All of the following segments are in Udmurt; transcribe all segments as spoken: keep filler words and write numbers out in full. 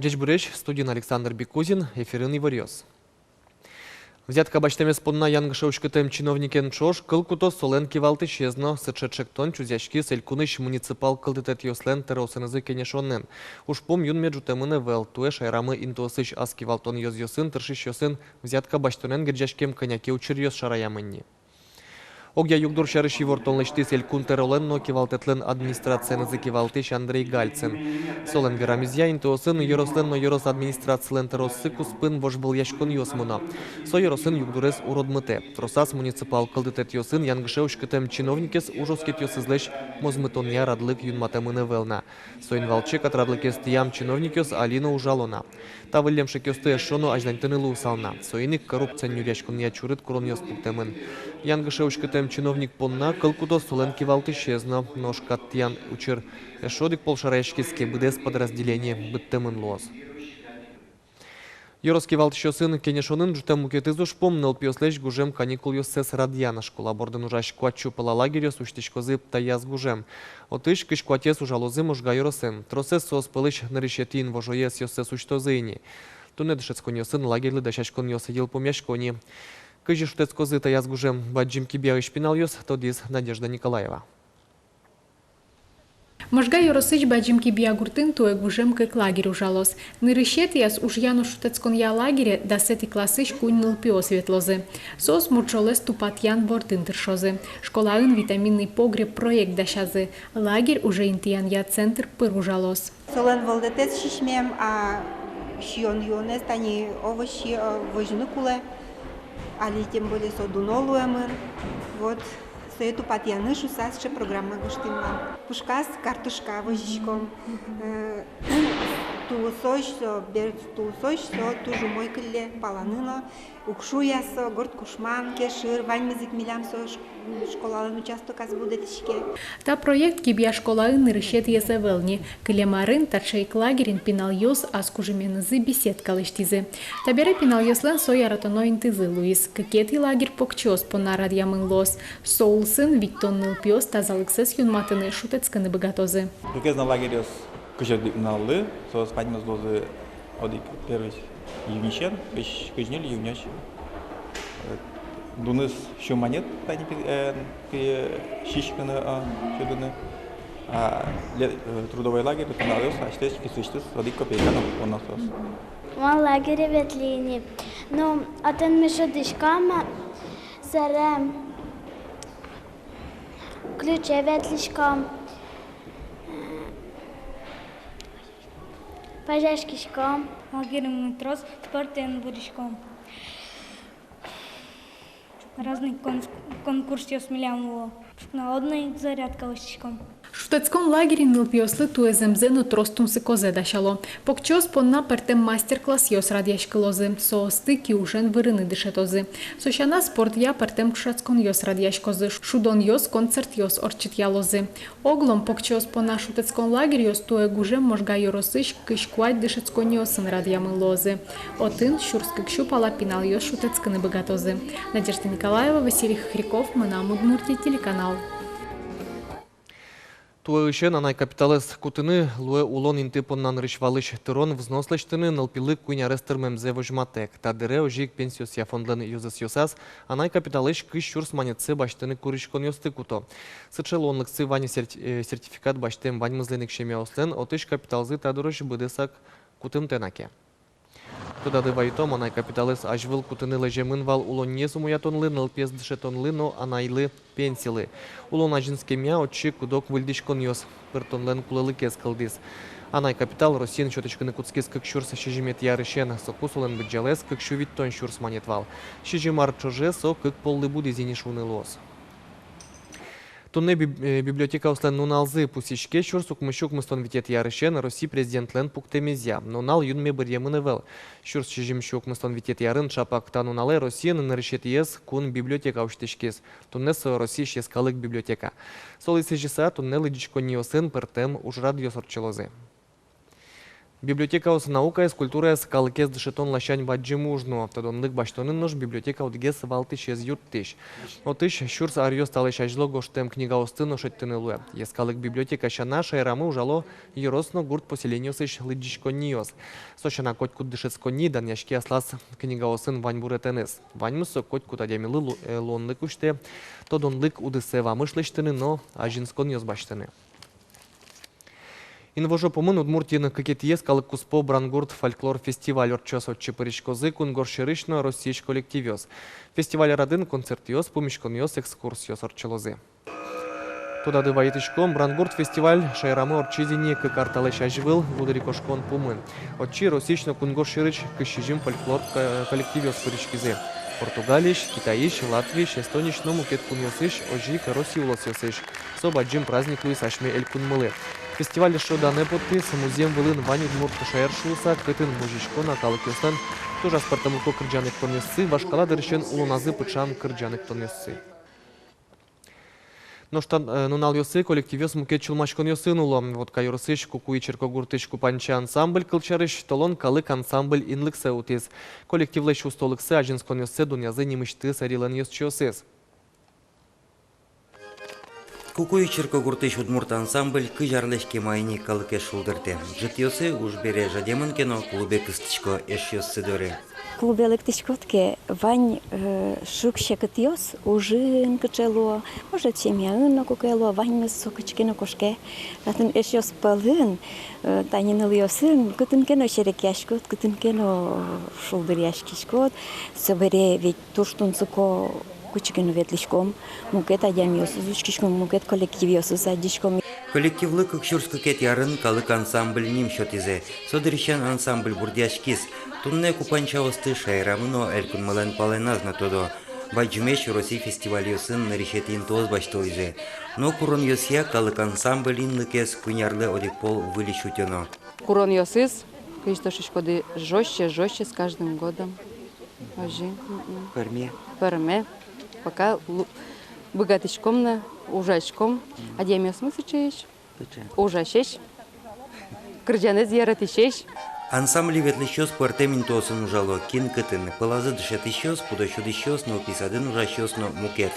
Ӟечбуресь, студиын Александр Бекузин, эфирын иворъёс. Взятка басьтэмез понна янгыше уськытэм чиновникен ӵош кыл кутоз солэн кивалтӥсез но. Сыӵе ӵектон чузъяськиз элькунысь муниципал кылдытэтъёслэн тӧроосынызы кенешонын. Ужпум юнме ӝутэмын ӧвӧл. Туэ шаерамы интыосысь ас кивалтон ёзъёсын тыршисьёсын взятка басьтонэн герӟаськем кӧня ке учыръёс шараямын ни. Огъя югдур сярысь ивортон лэсьтӥз элькун тӧролэн но кивалтэтлэн администрациенызы кивалтӥсь Андрей Гальцин. Солэн верамезъя, интыосын ёрослэн но ёрос администрацилэн тӧрооссы куспын вожвылъяськонъёс мыно. Со ёросын югдурез уродмытэ. Тросаз муниципал кылдытэтъёсын янгыше уськытэм чиновникез ужоскетъёсызлэсь мозмытонъя радлык юнматэмын ӧвӧл на. Соин валче катрадлыкез тӥям чиновникъёс али но ужало на. Та выллем шекъёсты эшшо но азьланьтыны луысал на. Соин ик коррупциен нюръяськонъя чурыт куронъёс пуктэмын. Янгыше уськытэм чиновник понна кыл кутоз солэн кивалтӥсез но. Нош кат тӥян учыр эшшо одӥг пол шараяськиз ке, быдэс подразделение быдтэмын луоз. Ёрос кивалтӥсьёсын кенешонын ӝутэм мукетыз ужпум — нылпиослэсь гужем каникулъёссэс радъян. Школа бордын ужась куать сю пала лагерьёс усьтӥськозы таяз гужем. Отысь кызь куатез ужалозы Можга ёросын. Тросэз соос пӧлысь нырысетӥ инвожое ӧсъёссэс усьтозы ини. Туннэ дышетсконъёсын лагерьлы дасяськонъёс йылпумъясько ни. Кызьы шутэтскозы таяз гужем Бадӟым Кибьяысь пиналъёс, тодӥз Надежда Николаева. Можга ёросысь Бадӟым Кибья гуртын туэ гужем кык лагерь ужалоз. Нырысетӥяз ужъя но шутэтсконъя лагере дасэтӥ классысь куинь нылпиос ветлозы. Соос мурӵолэз тупатъян вордын тыршозы. Школаын «Витаминный погреб» проект дасязы. Лагерь уже интыянъя центр пыр ужалоз. Солэн вӧлдэтэз сисьмем, а сиён-юонэз, тани овощи, э, возьыны кулэ. Али тем более со дуно луэмын. Вот. Сое тупатъяны шуыса сыӵе программа гожтӥм вал. Пушказ картошка возиськом. Э, тулысозь со, бер тулысозь со туж умой кылле паланы но. Укшу я со, горд кушман, кешыр, ваньмыз ик милям со ш-, школалэн участоказ будэтӥське. Та проект Кибья школаын нырысетӥез ӧвӧл ни. Кылем арын таӵе ик лагерьын пиналъёс ас кужыменызы беседка лэсьтӥзы. Табере пиналъёслэн со яратоно интызы луиз. Кыкетӥ лагерь покчиос понна радъямын луоз. Со улсын витьтон нылпиос тазалыксэс юнматыны, шутэтскыны быгатозы. Кыкез но лагерьёс кызь одӥг нуналлы, соос ваньмыз луозы одӥг, первый июньысен, кызь, кызь ньыль июнёзь. Э, дуныз сю манет, тани пи-, э, пи-, сиськыны, а, сюдыны. А ле-, э, трудовой лагерь, пиналъёс асьтэос кисысьтыз одӥг копейка но уг поно соос. Мон лагере ветлӥ ини. Ну, отын ми шудӥськом, сэрем, ключе ветлӥськом, пазяськиськом. Лагерьын ми трос спортэн вырӥськом. Разный кон-, конкурсъёс милям луо. Народной зарядка лэсьтӥськом. Шутэтскон лагерьын нылпиослы туэ зэмзэ но трос тунсыкозэ дасяло. Покчиос понна пӧртэм мастер-классъёс радъяськылозы, соосты киужен вырыны дышетозы. Со сяна спортъя пӧртэм ӵошатсконъёс радъяськозы, шудонъёс, концертъёс ортчытъялозы. Оглом покчиос понна шутэтскон лагерьёс туэ гужем Можга ёросысь кызь куать дышетсконниосын радъямын луозы. Отын сюрс кык сю пала пиналъёс шутэтскыны быгатозы. Надежда Николаева, Василий Хохряков, «Мынам Удмуртие» телеканал. Туэысен анай капиталэз кутыны луэ улон инты понна нырысь валысь тырон, взнос лэсьтыны, нылпилы куинь арес тырмемзэ возьматэк. Та дыре озьы ик Пенсиосъя фондлэн ёзэсъёсаз анай капиталысь кызь сюрс манетсэ басьтыны куриськонъёсты куто. Сыӵе луонлыксы вань серти-, э, сертификат басьтэм ваньмызлэн ик семьяослэн, отысь капиталзы та дырозь быдэсак кутымтэ на ке. Тодады вайытом, анай капиталэз азьвыл кутыны лэземын вал улонниез умоятонлы, нылпиез дышетонлы но анайлы пенсилы. Улон азинскемъя отчы куд-ог выльдӥськонъёс пыртонлэн кулэлыкез кылдӥз. Анай капитал Россиын сётӥськыны кутскиз кык сюрс сизьыметӥ арысен, соку солэн быдӟалаез кык сю витьтон сюрс манет вал. Сизьым ар ӵоже со кык поллы будӥз ини шуыны луоз. Туннэ биб-, э, библиотекаослэн нуналзы пусйиське сюрс укмыс сю укмыстон витетӥ арысен, Россия Президентлэн пуктэмезъя. Нунал юнме быръемын ӧвӧл. Сюрс сизьым сю укмыстон витетӥ арын, ӵапак та нуналэ, Россиын нырысетӥез кун библиотека усьтӥськиз. Туннэ со Россиысь йӧскалык библиотека. Солы сӥзьыса туннэ лыдӟиськонниосын пӧртэм ужрадъёс ортчылозы. Библиотекаос наукаез, культураез, калыкез дышетон ласянь бадӟым уж нуо. Тодонлык басьтонын нош библиотека одӥгез валтӥсез юрттӥсь. Отысь сюрс аръёс талэсь азьло гожтэм книгаосты но шедьтыны луэ. Йӧскалык библиотека сяна шаерамы ужало ёрос но гурт поселениосысь лыдӟиськонниос. Со сяна, котькуд дышетсконни данъяське аслаз книгаосын ваньбуретэныз. Ваньмыз со котькуд адямилы лу-, э, луонлык усьтэ тодонлык удысэ вамыш лэсьтыны но азинсконъёс басьтыны. Инвожо пумын Удмуртиын кыкетӥез калык куспо «Брангурт» фольклор фестиваль ортчоз. Отчы пыриськозы кунгож сьӧрысь но Россиысь коллективъёс. Фестиваль радын концертъёс, пумиськонъёс, экскурсиос ортчылозы. Тодады вайытӥськом, «Брангурт» фестиваль шаерамы ортчиз ини кык ар талэсь азьвыл, гудырикошкон пумын. Отчы Россиысь но кунгож сьӧрысь кызь сизьым фольклор ко-, коллективъёс пыриськизы. Португалиысь, Китайысь, Латвиысь, Эстониысь но мукет кунъёсысь, озьы ик Россия улосъёсысь. Со бадӟым праздник луиз асьме элькунмылы. Фестиваль эшшо данэ поттӥз, музъем вылын вань удмурт шаер шуыса, кытын возисько на калыкъёслэн туж аспӧртэмлыко кырӟан-эктонъёссы, вашкала дырысен улоназы пыӵам кырӟан-эктонъёссы. Нош та, э, нуналъёсы коллективъёс мукет сюлмаськонъёсын уло. Вотка ёросысь Кукуи черкогуртысь «Купанча» ансамбль, кылсярысь, толон калык ансамбль инлыксэ утӥз. Коллективлэсь устолыксэ, азинсконъёссэ дунъязы нимысьтыз Эриленысь ёзчиосыз. Кукуи черкогуртысь удмурт ансамбль кызь арлэсь кема ини калыкез шулдыртэ. Ӝытъёсы уж бере жадемын ке но, клубе кыстӥсько эшъёссы доры. Клубе лыктӥськод ке, вань, э, шуг-секытъёс, ужын кыӵе луо, может, семьяын но куке луо, ваньмыз со кытчы ке но кошке. Татын эшъёс пӧлын, э, тани нылъёсын кытын ке но серекъяськод, кытын ке но шулдыръяськиськод. Собере ведь туж тунсыко кытчы ке но ветлӥськом, мукет адямиосыз учкиськом, мукет коллективъёсыз адӟиськом. Коллективлы кык сюрс кыкетӥ арын калык ансамбль ним сётӥзы. Со дырысен ансамбль бурдъяськиз. Туннэ купанчаосты шаерамы но, элькунмылэн палэназ но тодо. Бадӟымесь Россия фестивальёсын нырысетӥ интыос басьтылӥзы. Но куронъёсъя калык ансамбль инлыкез куинь арлы одӥг пол выльысь утёно. Куронъёсыз, кызьы тӥ шуиськоды, жёстче, жёстче с каждым годом. Озьы. Мгм. Пӧрме. Пӧрме. Пока лу-, быгатӥськом на, ужаськом. Мгм. Адямиосмы сыӵеесь. Сыӵе. Ужасесь. Кырӟанэз яратӥсесь. Ансамбле ветлӥсьёс пӧртэм интыосын ужало, кин кытын. Пӧлазы дышетӥсьёс, пудо сюдӥсьёс, нылпи садын ужасьёс но мукет.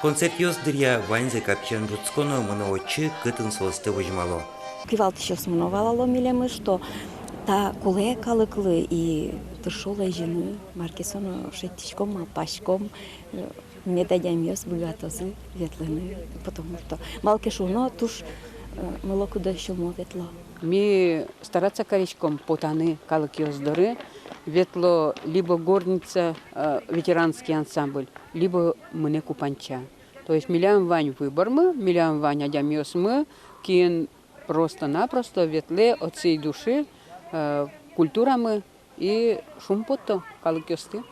Концертъёс дыръя ваньзэ капчиен ӝутско но мыно отчы, кытын соосты возьмало. Кивалтӥсьёсмы но валало милемыз, что та кулэ калыклы и тыршо лэзьыны, мар ке со но шедьтӥськом, малпаськом, э, мед адямиос быгатозы ветлыны, потому что малы ке шуоно, туж, э, мылокыдо сюлмо ветло. Ми стараться кариськом потаны калыкъёс доры, ветло либо «Горница», э, ветеранский ансамбль, либо мынэ «Купанча». То есть милям вань выбормы, милям вань адямиосмы, кин просто-напросто ветлэ от всей души, э, культурамы и шумпотто калыкъёсты.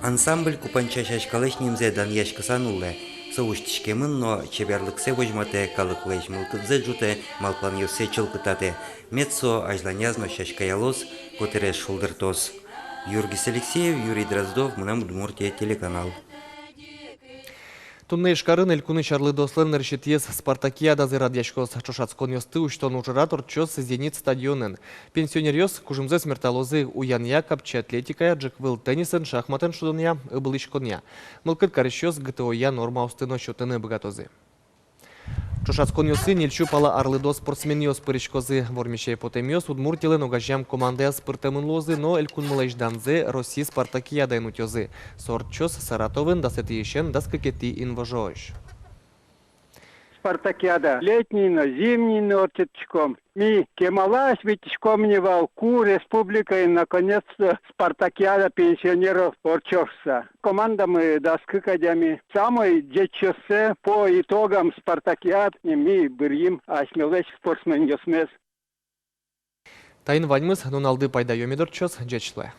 Ансамбль «Купанча» сяськалэсь нимзэ данъяськыса нуллэ. Со усьтӥськемын но чеберлыксэ возьматэ, калыклэсь мылкыдзэ ӝутэ, малпанъёссэ чылкытатэ. Мед со азьланяз но сяськаялоз, котырез шулдыртоз. Юргис Алексеев, Юрий Дроздов, «Мынам Удмуртие» телеканал. Туннэ Ижкарын элькунысь арлыдослэн нырысетӥез спартакиадазы радъяськоз. Ӵошатсконъёсты усьтон ужрад ортчоз «Зенит» стадионын. Пенсионеръёс кужымзэс мерталозы уянъя, капчи атлетикая, ӝӧк выл теннисэн, шахматэн шудонъя, ыбылӥськонъя. Мылкыд карисьёс ГТО-я нормаосты но сётыны быгатозы. Ӵошатсконъёсы ньыль сю пала арлыдо спортсменъёс пыриськозы. Вормисье потэмъёс Удмуртилэн огазеям командаяз пыртэмын луозы но элькунмылэсь данзэ Россия спартакиадаын утёзы. Со ортчоз Саратовын дасэтӥысен дас кыкетӥ инвожоозь. Спартакиада летний но, зимний но ортчытӥськом. Ми кемалась витиськом ни вал ку республикаын, наконец-то, спартакиада пенсионеров ортчоз шуыса. Командамы дас кык адями. Самой ӟечъёссэ по итогам спартакиад ми быръим асьмелэсь спортсменъёсмес. Таин ваньмыз. Нуналды пайдаё мед ортчоз. Ӟеч луэ.